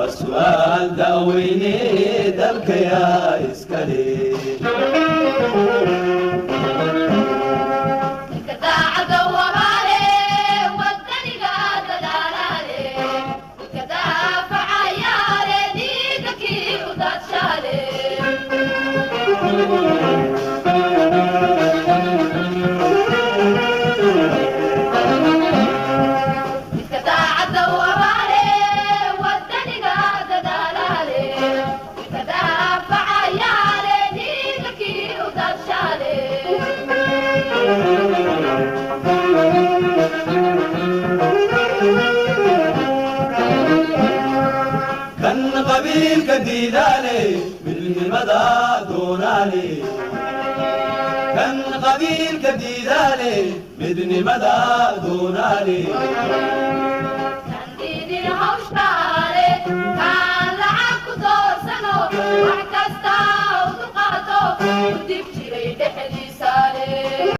Waa su'aal daaweyne, dalkayaa iskale. Kan qabiilka diidaale, midnimada doonaale. Kan qabiilka diidaale, midnimada doonaale. Wax kasta u dulqaato, u dib jiray dhexdiisa.